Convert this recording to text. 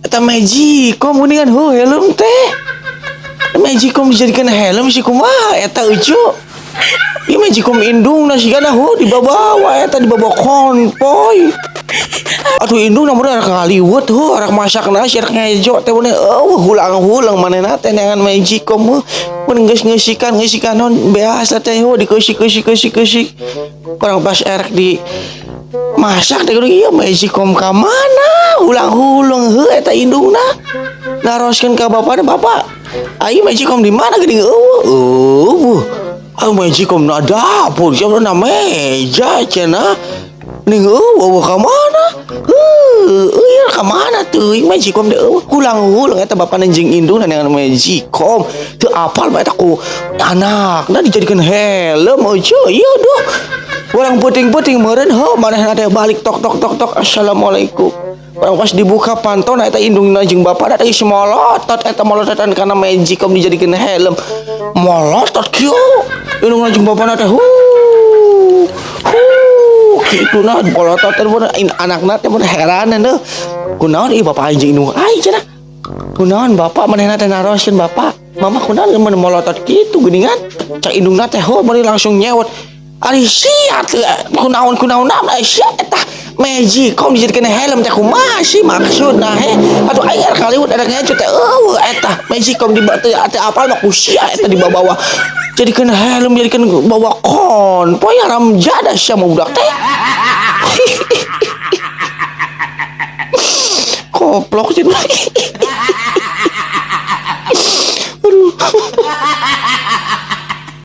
Eta magicom mendingan heuh helm teh. Magicom dijadikan helm sih kumaha eta eucu. Ieu magicom indungna sigana heuh dibawa eta dibawa konvoy. Atuh indungna mun arek ngaliwet heuh arek masak nasi arek ngejo teh mun eueuh hulang-hulang manehna teh neangan magicom heuh. Mun geus ngeusikan ngeusikan naon biasa teh heuh dikeusik-keusik keusik-keusik. Kurang pas erek di masak teh kudu ieu magicom ka mana hulang-huleng heuh eta indungna. Naroskeun ka bapana, "Bapak, aing magicom di mana geuning eueuh?" "Eueuh. Ah magicom na dapur siapa na meja cenah. Ning eueuh ka mana? Heuh, ieu ka mana teuing magicom teh eueuh." Hulang-huleng eta bapana jeung indungna neangan magicom. Teu apal bae eta ku anakna dijadikeun helm euceu ieu duh. Urang peuting-peuting meureun heuh manehna teh balik tok tok tok tok, "Assalamualaikum." Urang pas dibuka pantona eta indungna jeung bapana teh geus molotot eta molototan kana magicom dijadikeun helm. Molotot kieu. Indungna jeung bapana teh huh. Huh, kitu nah molotot teh mun anakna teh mun heranan heuh. Kunaon ieu bapak aing jeung indung aing cenah. Kunaon bapak manehna teh naroskeun bapak. Mama kunaon mun molotot kitu geuningan. Cak indungna teh heuh meuni langsung nyewot. Ari sia teu kunaon kunaon ari sia eta magicom dijadikeun helm teh kumaha sih maksudna he. Atuh aing arek ngaliwet arek ngejo teh eueuh eta magicom di teu teu apal mah ku sia eta dibawa jadikeun helm jadikeun bawa konvoy haram jadah sia mah budak teh. Koplok sih. Aduh.